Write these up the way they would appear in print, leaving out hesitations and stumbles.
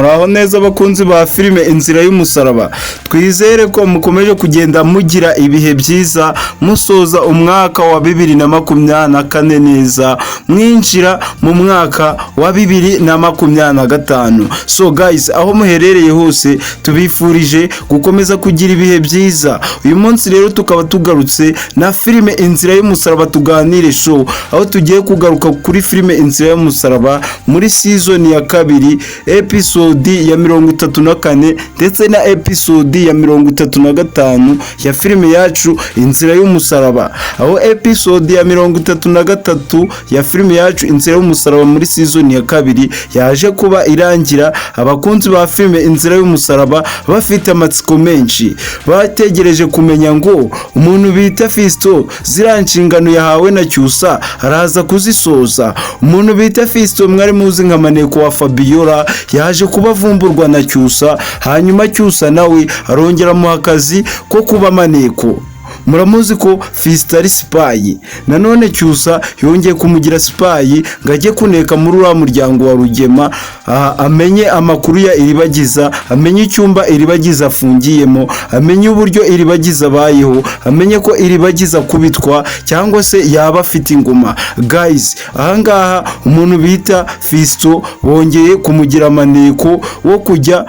Muraho neza abakunzi ba filime Inzira y'Umusaraba. Twizere ko mukomeje kugenda mugira ibihe byiza, musoza umwaka wa 2024 neza, mwinjira mu mwaka wa 2025. So guys, aho muherereye hose tubifurije gukomeza kugira ibihe byiza. Uyu munsi rero tukaba tugarutse na filime Inzira y'Umusaraba Tuganire Show, aho tugiye kugaruka kuri filime Inzira y'Umusaraba muri season ya kabiri, episode ya 34 ndetse na episode ya 35 ya filime yacu Inzira y'Umusaraba. Aho episode ya 33 ya filime yacu Inzira y'Umusaraba muri season ya kabiri yaje kuba irangira, abakunzi ba filime Inzira y'Umusaraba bafite amatsiko menshi, bategereje kumenya ngo umuntu bita Fisto ziriya nshingano yahawe na Cyusa araza kuzisoza. Umuntu bita Fisto mwari muzi nka maneko wa Fabiola yaje kuba avumburwa na Cyusa, hanyuma Cyusa nawe arongera amuha akazi ko kuba maneko. Muramuzi ko Fisito ari spy. Nanone Cyusa yongeye kumugira spy ngo ajye kuneka muri uriya muryango wa Rugema, amenye amakuru ya Iribagiza, amenye icyumba Iribagiza afungiyemo, amenye uburyo Iribagiza abayeho, amenye ko Iribagiza akubitwa cyangwa se yaba afite inguma. Guys, ahangaha umuntu bita Fisito bongeye kumugira maneko wo kujya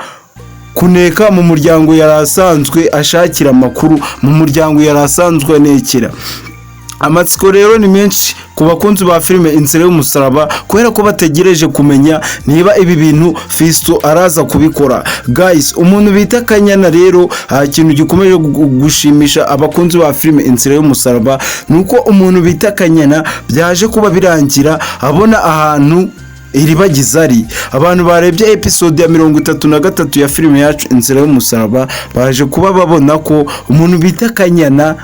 kuneka mu muryango yari asanzwe ashakira amakuru, mu muryango yari asanzwe anekera. Amatsiko rero ni menshi ku bakunzi ba filime Inzira y'Umusaraba, kubera ko bategereje kumenya niba ibi bintu Fisito araza kubikora. Guys, umuntu bita Kanyana rero, ikintu gikomeje gushimisha abakunzi ba filime Inzira y'Umusaraba ni uko umuntu bita Kanyana byaje kuba birangira abona ahantu Iribagiza ari. Abantu barebye episode ya 33 ya filime yacu Inzira y'Umusaraba baje kuba babona ko umuntu bita Kanyana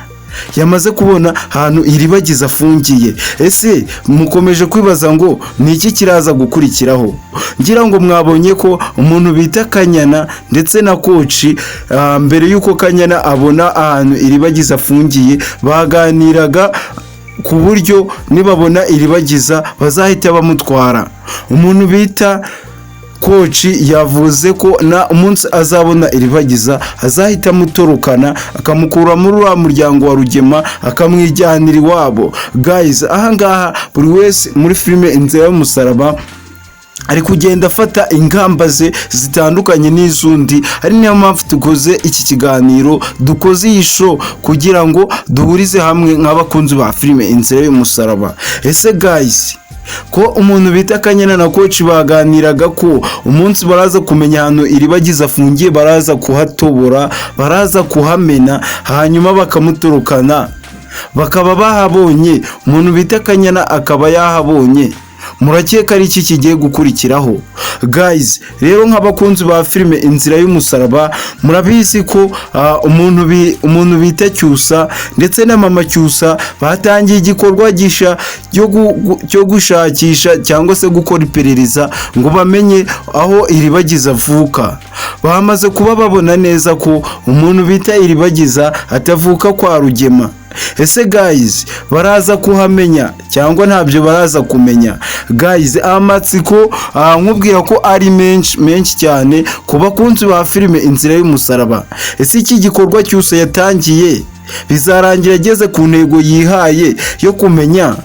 yamaze kubona ahantu Iribagiza afungiye. Ese mukomeje kwibaza ngo ni iki kiraza gukurikiraho? Ngira ngo mwabonye ko umuntu bita Kanyana ndetse na Koci, mbere y'uko Kanyana abona ahantu Iribagiza afungiye, baganiraga ku buryo nibabona Iribagiza bazahita bamutwara. Umuntu bita Koci yavuze ko na umunsi azabona Iribagiza azahita amutorokana, akamukura muri uriya muryango wa Rugema, akamwijyanira iwabo. Guys, ahangaha buri wese muri filime Inzira y'Umusaraba ari kugenda afata ingamba ze zitandukanye n'iz'undi, ari niyo mpamvu dukoze iki kiganiro, dukoze iyi show kugira ngo duhurize hamwe nk'abakunzi ba filime Inzira y'Umusaraba. Ese guys, ko umuntu bita Kanyana na Koci baganiraga ko umunsi baraza kumenya ahantu Iribagiza afungiye baraza kuhatobora, baraza kuhamena, hanyuma bakamutorokana, bakaba bahabonye, umuntu bita Kanyana akaba yahabonye, murakeka ari iki kigiye gukurikiraho? Guys, rero nk'abakunzi ba filime Inzira y'Umusaraba murabizi ko umuntu bita Cyusa ndetse na mama Cyusa batangiye igikorwa gisha cyo gushakisha cyangwa se gukora iperereza ngo bamenye aho Iribagiza avuka. Bamaze kuba babona neza ko umuntu bita Iribagiza atavuka kwa Rugema. Ese guys, baraza kuhamenya cyangwa ntabyo baraza kumenya? Guys, amatsiko nkubwira ko ari menshi menshi cyane ku bakunzi ba filime Inzira y'Umusaraba. Ese iki gikorwa cyose yatangiye bizarangira ageze ku ntego yihaye yo kumenya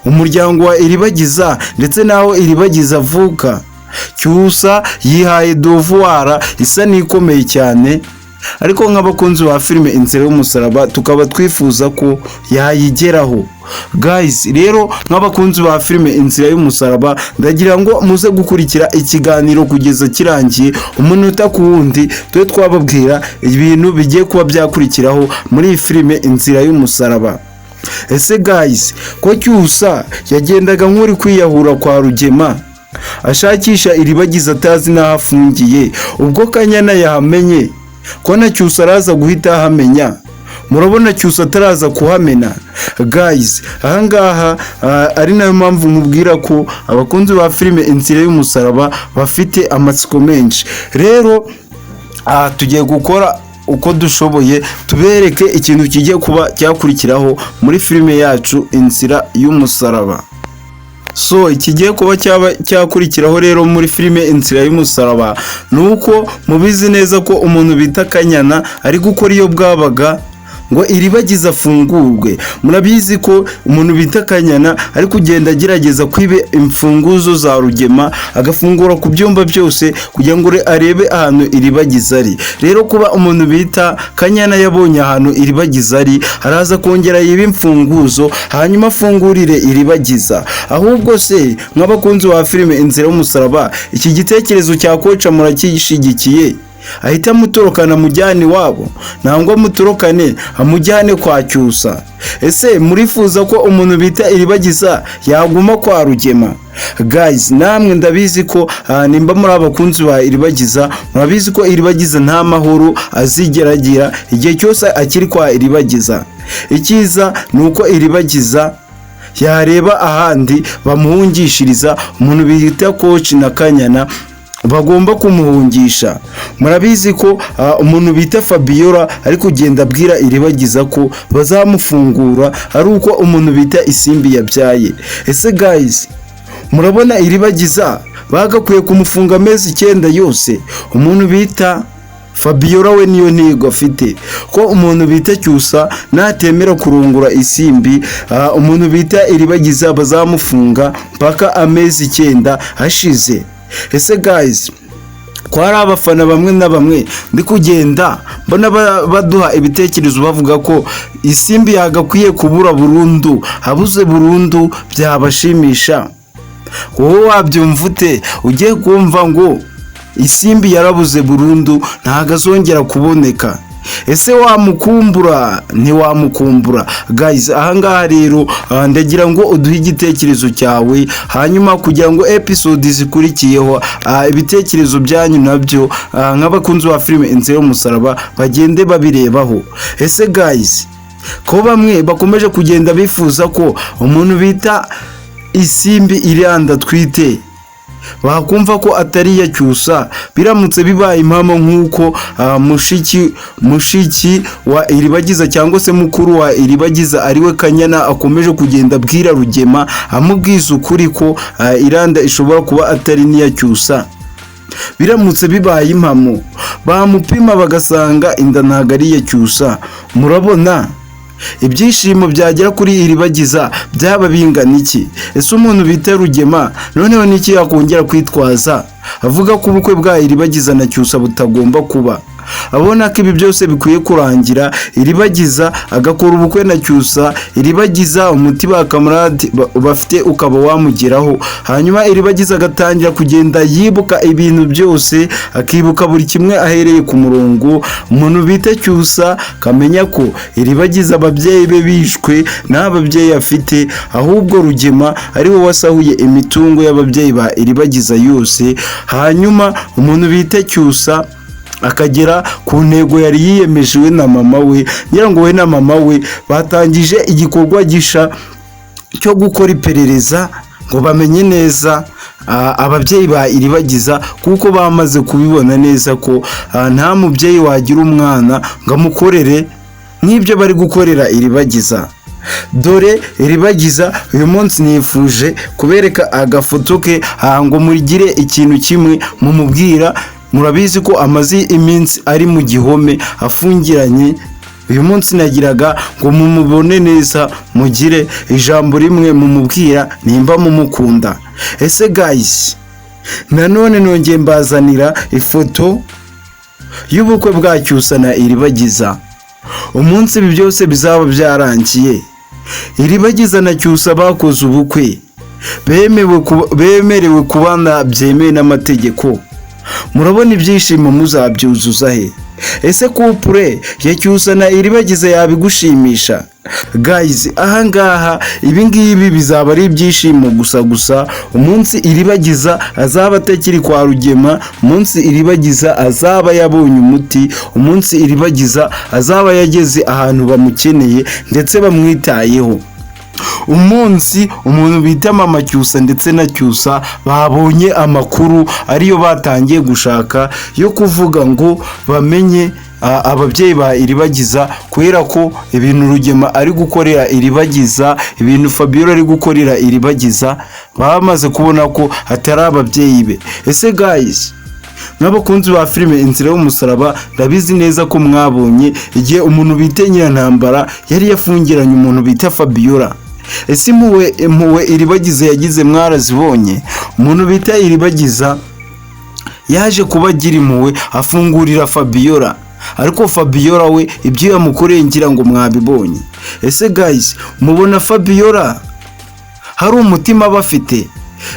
umuryango wa Iribagiza ndetse n'aho Iribagiza avuka? Cyusa yihaye devoir isa n'ikomeye cyane, ariko nk'abakunzi ba filime Inzira y'Umusaraba tukaba twifuza ko yayigeraho. Guys, rero nk'abakunzi ba filime Inzira y'Umusaraba ndagira ngo muze gukurikira ikiganiro kugeza kirangiye, umunota ku wundi, tube twababwira ibintu bigiye kuba byakurikiraho muri iyi filime Inzira y'Umusaraba. Ese guys, ko Cyusa yagendaga nk'uri kwiyahura kwa Rugema ashakisha Iribagiza atazi n'aho afungiye, ubwo Kanyana yahamenye, ko na Cyusa araza guhita ahamenya, murabona Cyusa ataraza kuhamena? Guys, ahangaha ari nayo mpamvu mubwira ko abakunzi ba filime Inzira y'Umusaraba bafite amatsiko menshi. Rero tugiye gukora uko dushoboye tubereke ikintu kigiye kuba cyakurikiraho muri filime yacu Inzira y'Umusaraba. So ikigiye kuba cyaba cyakurikiraho rero muri filime Inzira y'Umusaraba ni uko mubizi neza ko umuntu bita Kanyana ari gukora iyo bwabaga ngo Iribagiza afungurwe. Murabizi ko umuntu bita Kanyana ari kugenda agerageza kwiba imfunguzo za Rugema, agafungura ku byumba byose kugira ngo arebe ahantu Iribagiza ari. Rero kuba umuntu bita Kanyana yabonye ahantu Iribagiza ari, araza kongera yiba imfunguzo, hanyuma afungurire Iribagiza. Ahubwo se nk'abakunzi ba filime Inzira y'Umusaraba, iki gitekerezo cya koca murakishyigikiye? Ahita amutorokana amujyane iwabo, nangwa amutorokane amujyane kwa Cyusa? Ese murifuza ko umuntu bita Iribagiza yaguma kwa Rugema? Guys, namwe ndabizi ko nimba muri abakunzi ba Iribagiza, murabizi ko Iribagiza nta mahoro azigera agira igihe cyose akiri kwa Iribagiza. Icyiza ni uko Iribagiza yareba ahandi bamuhungishiriza. Umuntu bita Koci na Kanyana bagomba kumuhungisha. Murabizi ko umuntu bita Fabiola ari kugenda abwira Iribagiza ko bazamufungura ari uko umuntu bita Isimbi yabyaye. Ese guys, murabona Iribagiza bagakwiye kumufunga amezi 9 yose? Umuntu bita Fabiola we niyo ntego afite, ko umuntu bita Cyusa natemera kurongora Isimbi, umuntu bita Iribagiza bazamufunga mpaka amezi 9 ashize. Ese guys, ko hari abafana bamwe na bamwe ndi kugenda mbona baduha ibitekerezo bavuga ko Isimbi yagakwiye kubura burundu, abuze burundu byabashimisha, wowe wabyumva ute ugiye kumva ngo Isimbi yarabuze burundu, ntabwo azongera kuboneka? Ese wamukumbura, ntiwamukumbura? Guys, ahangaha rero ndagira ngo uduhe igitekerezo cyawe, hanyuma kugira ngo episode zikurikiyeho ibitekerezo byanyu nabyo nk'abakunzi ba filime Inzira y'Umusaraba bagende babirebaho. Ese guys, ko bamwe bakomeje kugenda bifuza ko umuntu bita Isimbi iranda atwite bakumva ko atari iya Cyusa, biramutse bibaye impamo nk'uko mushiki wa Iribagiza cyangwa se mukuru wa Iribagiza ariwe Kanyana akomeje kugenda abwira Rugema, amubwiza ukuri ko iranda ishobora kuba atari n'iya Cyusa, biramutse bibaye impamo bamupima bagasanga inda ntabwo ari iya Cyusa, murabona ibyishimo byagera kuri Iribagiza byaba bingana iki? Ese umuntu bita Rugema noneho niki yakongera kwitwaza avuga ko ubukwe bwa Iribagiza na Cyusa butagomba kuba, abona ko ibi byose bikwiye kurangira, Iribagiza agakora ubukwe na Cyusa, Iribagiza umuti ba kamarade bafite ukaba wamugeraho, hanyuma Iribagiza agatangira kugenda yibuka ibintu byose, akibuka buri kimwe ahereye ku murongo, umuntu bita Cyusa akamenya ko Iribagiza ababyeyi be bishwe, nta babyeyi afite, ahubwo Rugema ari we wasahuye imitungo y'ababyeyi ba Iribagiza yose, hanyuma umuntu bita Cyusa akagera ku ntego yari yiyemeje we na mama we? Ngira ngo we na mama we batangije igikorwa gisha cyo gukora iperereza ngo bamenye neza ababyeyi ba Iribagiza, kuko bamaze kubibona neza ko nta mubyeyi wagira umwana ngo amukorere nk'ibyo bari gukorera Iribagiza. Dore Iribagiza uyu munsi nifuje kubereka agafoto ke ngo mugire ikintu kimwe mumubwira. Murabizi ko amaze iminsi ari mu gihome afungiranye. Uyu munsi nagiraga ngo mumubone neza, mugire ijambo rimwe mumubwira nimba mumukunda. Ese guys, nanone nongeye mbazanira ifoto y'ubukwe bwa Cyusa na Iribagiza. Umunsi ibi byose bizaba byarangiye, Iribagiza na Cyusa bakoze ubukwe, bemerewe kubana byemewe n'amategeko, murabona ibyishimo muzabyuzuza he? Ese couple ya Cyusa na Iribagiza yabigushimisha? Guys, ahangaha ibi ngibi bizaba ari ibyishimo gusa gusa umunsi Iribagiza azaba atakiri kwa Rugema, umunsi Iribagiza azaba yabonye umuti, umunsi Iribagiza azaba yageze ahantu bamukeneye ndetse bamwitayeho. Umunsi umuntu bita Mama Cyusa ndetse na Cyusa babonye amakuru ariyo batangiye gushaka yo kuvuga ngo bamenye ababyeyi ba Iribagiza, kubera ko ibintu Rugema ari gukorera Iribagiza, ibintu Fabiola ari gukorera Iribagiza, bamaze kubona ko atari ababyeyi be. Ese guys, nk'abakunzi ba filime Inzira y'Umusaraba, ndabizi neza ko mwabonye igihe umuntu bita Nyirantambara yari yafungiranye umuntu bita Fabiola. Ese impuhwe Iribagiza yagize mwarazibonye? Umuntu bita Iribagiza yaje kuba agira impuhwe, afungurira Fabiola, ariko Fabiola we ibyo yamukoreye ngira ngo mwabibonye. Ese guys, mubona Fabiola hari umutima aba afite?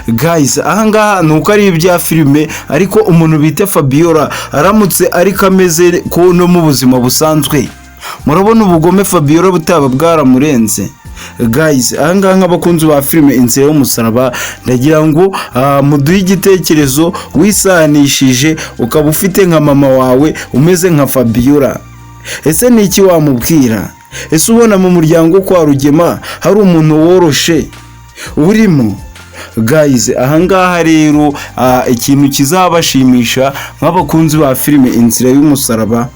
Guys, ahangaha ni uko ari ibya filime, ariko umuntu bita Fabiola aramutse ariko ameze ko no mu buzima busanzwe, murabona ubugome Fabiola butaba bwaramurenze? Guys, ahangaha nk'abakunzi ba filime Inzira y'Umusaraba, ndagira ngo muduhe igitekerezo wisanishije, ukaba ufite nka mama wawe umeze nka Fabiola. Ese ni iki wamubwira? Ese ubona mu muryango kwa Rugema hari umuntu woroshe urimo? Guys, ahangaha rero ikintu kizabashimisha nk'abakunzi ba filime Inzira y'Umusaraba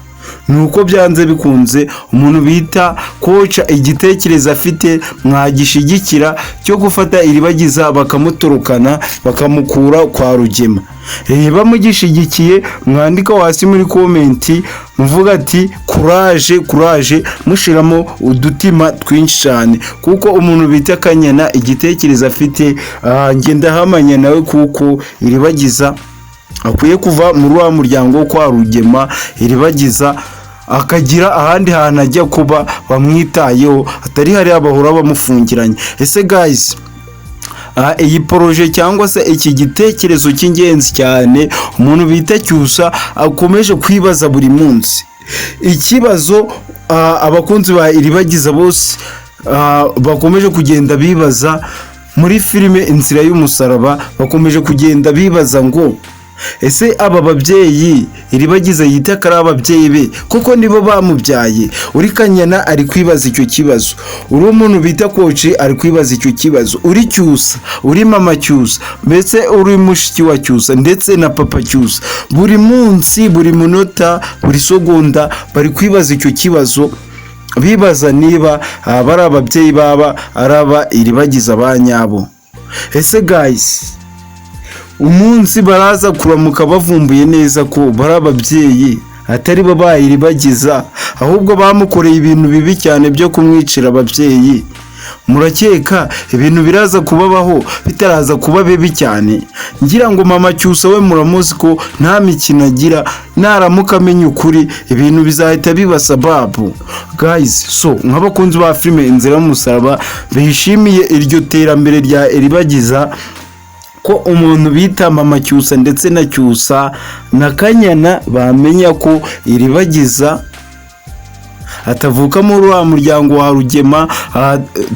ni uko byanze bikunze umuntu bita Koca igitekerezo afite mwagishigikira cyo gufata Iribagiza bakamutorokana, bakamukura kwa Rugema. Reba, mugishigikiye mwandika hasi muri comment muvuga ati "Courage, courage", mushiramo udutima twinshi cyane, kuko umuntu bita Kanyana igitekerezo afite ngenda hamanya nawe, kuko Iribagiza akwiye kuva muri wa muryango wo kwa Rugema, Iribagiza akagira ahandi hantu ajya kuba bamwitayeho, atari hariya bahora bamufungiranye. Ese guys, iyi projet cyangwa se iki gitekerezo cy'ingenzi cyane umuntu bita Cyusa akomeje kwibaza buri munsi, ikibazo abakunzi ba Iribagiza bose bakomeje kugenda bibaza muri filime Inzira y'Umusaraba, bakomeje kugenda bibaza ngo: ese aba babyeyi Iribagiza yita ko ari ababyeyi be kuko nibo bamubyaye? Uri Kanyana ari kwibaza icyo kibazo, uri umuntu bita Koci ari kwibaza icyo kibazo, uri Cyusa, uri Mama Cyusa, mbese uri mushiki wa Cyusa ndetse na Papa Cyusa, buri munsi, buri munota, buri segonda bari kwibaza icyo kibazo, bibaza niba bari ababyeyi baba ari aba Iribagiza ba nyabo. Ese guys, umunsi baraza kuramuka bavumbuye neza ko bari ababyeyi atari bo ba Iribagiza, ahubwo bamukoreye ibintu bibi cyane byo kumwicira ababyeyi, murakeka ibintu biraza kubabaho bitaraza kuba bibi cyane? Ngira ngo Mama Cyusa we muramuzi ko nta mikino agira. Naramuka amenya ukuri, ibintu bizahita biba sababu. Guys, so nk'abakunzi ba filime Inzira y'Umusaraba bishimiye iryo terambere rya Iribagiza, ko umuntu bita Mama Cyusa ndetse na Cyusa na Kanyana bamenya ko Iribagiza atavuka muri wa muryango wa Rugema,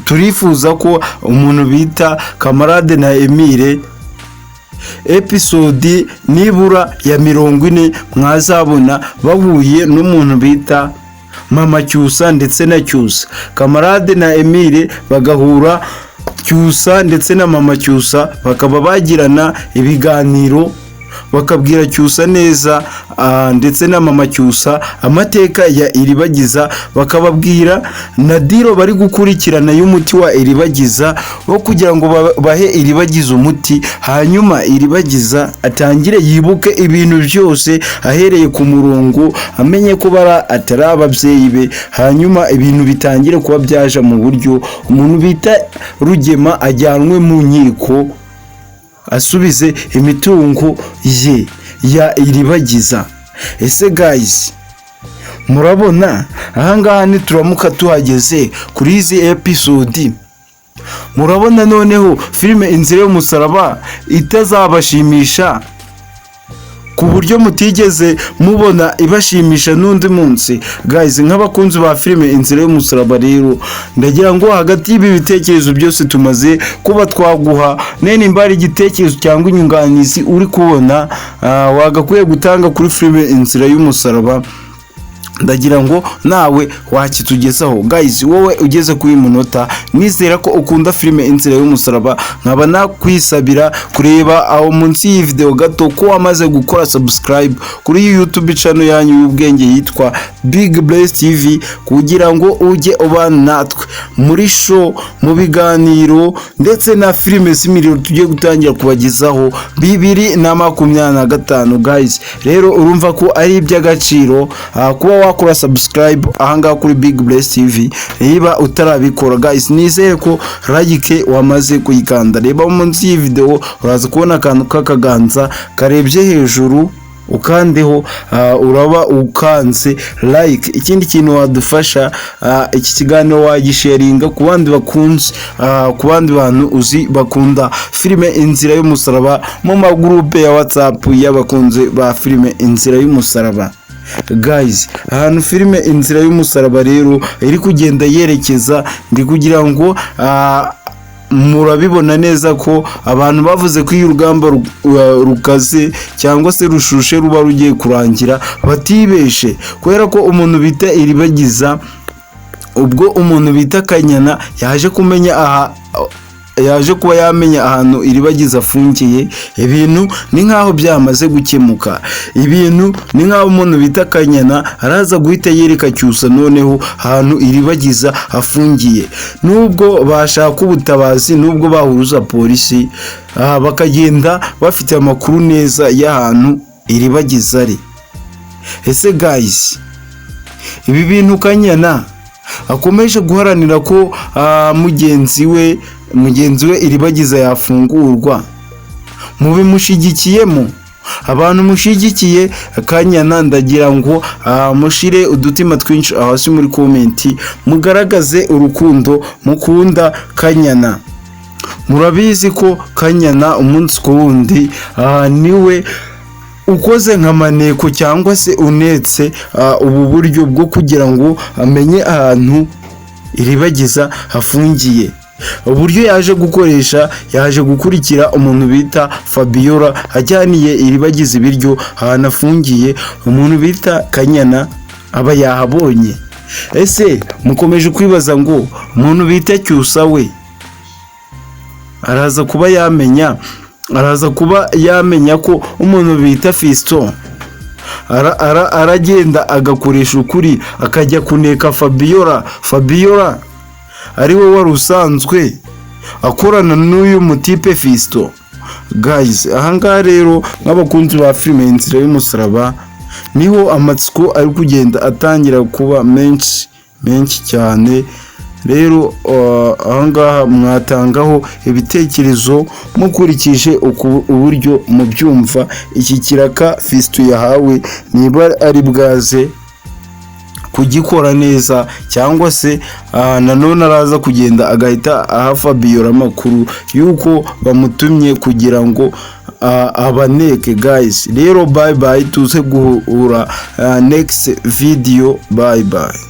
turifuza ko umuntu bita Kamarade na Emile episode nibura ya 40 mwazabona bahuye n'umuntu bita Mama Cyusa ndetse na Cyusa, Kamarade na Emile bagahura, Cyusa ndetse na Mama Cyusa bakaba bagirana ibiganiro, bakabwira Cyusa neza ndetse na Mama Cyusa amateka ya Iribagiza, bakababwira na deal bari gukurikirana y'umuti wa Iribagiza wo kugira ngo bahe Iribagiza umuti, hanyuma Iribagiza atangire yibuke ibintu byose ahereye ku murongo, amenye ko bara atari ababyeyi be, hanyuma ibintu bitangire kuba byaja mu buryo, umuntu bita Rugema ajyanwe mu nkiko asubize imitungo ye ya Iribagiza. Ese guys, murabona ahangaha nituramuka tuhageze kuri izi episode, murabona noneho filime Inzira y'Umusaraba itazabashimisha ku buryo mutigeze mubona ibashimisha n'undi munsi? Guys, nk'abakunzi ba filime Inzira y'Umusaraba rero, ndagira ngo hagati y'ibi bitekerezo byose tumaze kuba twaguha, nimba hari igitekerezo cyangwa inyunganizi uri kubona wagakwiye gutanga kuri filime Inzira y'Umusaraba. Ndagira ngo nawe wakitugezaho. Guys, wowe ugeze kuri uyu munota, nizera ko ukunda filime Inzira y'Umusaraba. Nkaba nakwisabira kureba aho munsi y'iyi video gato ko wamaze gukora subscribe kuri YouTube channel yanyu y'ubwenge yitwa Big Bless TV, kugira ngo ujye ubana natwe muri show, mu biganiro ndetse na filime z'imiriro tugiye gutangira kubagezaho 2025. Guys, rero urumva ko ari iby'agaciro kuba wakora subscribe ahangaha kuri Big Bless TV niba utarabikora. Guys, nizere ko like wamaze kuyikanda. Reba munsi y'iyi video, uraza kubona akantu k'akaganza karebye hejuru, ukandeho, uraba ukanze like. Ikindi kintu wadufasha, iki kiganiro wagisharinga ku bandi bakunze, ku bandi bantu uzi bakunda filime Inzira y'Umusaraba, mu magurupe ya WhatsApp y'abakunzi ba filime Inzira y'Umusaraba. Guys, ahantu filime Inzira y'Umusaraba rero iri kugenda yerekeza, ndi kugira ngo murabibona neza ko abantu bavuze ko iyo urugamba rukaze cyangwa se rushushe ruba rugiye kurangira batibeshe, kubera ko umuntu bita Iribagiza, ubwo umuntu bita Kanyana yaje kumenya aha, yaje kuba yamenya ahantu Iribagiza afungiye, ibintu ni nk'aho byamaze gukemuka. Ibintu ni nk'aho umuntu bita Kanyana araza guhita yereka Cyusa noneho ahantu Iribagiza afungiye. Nubwo bashaka ubutabazi, nubwo bahuruza polisi, bakagenda bafite amakuru neza y'ahantu Iribagiza ari. Ese guys, ibi bintu Kanyana akomeje guharanira ko mugenzi we Iribagiza yafungurwa, mubimushigikiyemo? Abantu mushigikiye Kanyana, ndagira ngo mushire udutima twinshi hasi muri comment, mugaragaze urukundo mukunda Kanyana. Murabizi ko Kanyana umunsi ku wundi niwe ukoze nka maneko cyangwa se unetse ubu buryo bwo kugira ngo amenye ahantu Iribagiza hafungiye. Uburyo yaje gukoresha, yaje gukurikira umuntu bita Fabiola ajyaniye Iribagiza ibiryo ahantu afungiye, umuntu bita Kanyana aba yahabonye. Ese mukomeje kwibaza ngo umuntu bita Cyusa we araza kuba yamenya ko umuntu bita Fiston aragenda agakoresha ukuri, akajya kuneka Fabiola, Fabiola ari we wari usanzwe akorana n'uyu mutipe Fiston? Guys, ahangaha rero nk'abakunzi ba filime Inzira y'Umusaraba, niho amatsiko ari kugenda atangira kuba menshi menshi cyane. Rero ahangaha mwatangaho ibitekerezo mukurikije uburyo mubyumva. Iki kiraka Fiston yahawe, niba ari bwaze kugikora neza, cyangwa se nanone araza kugenda agahita aha Fabiola amakuru y'uko bamutumye kugira ngo abaneke? Guys, rero bye bye, tuze guhura next video. Bye bye.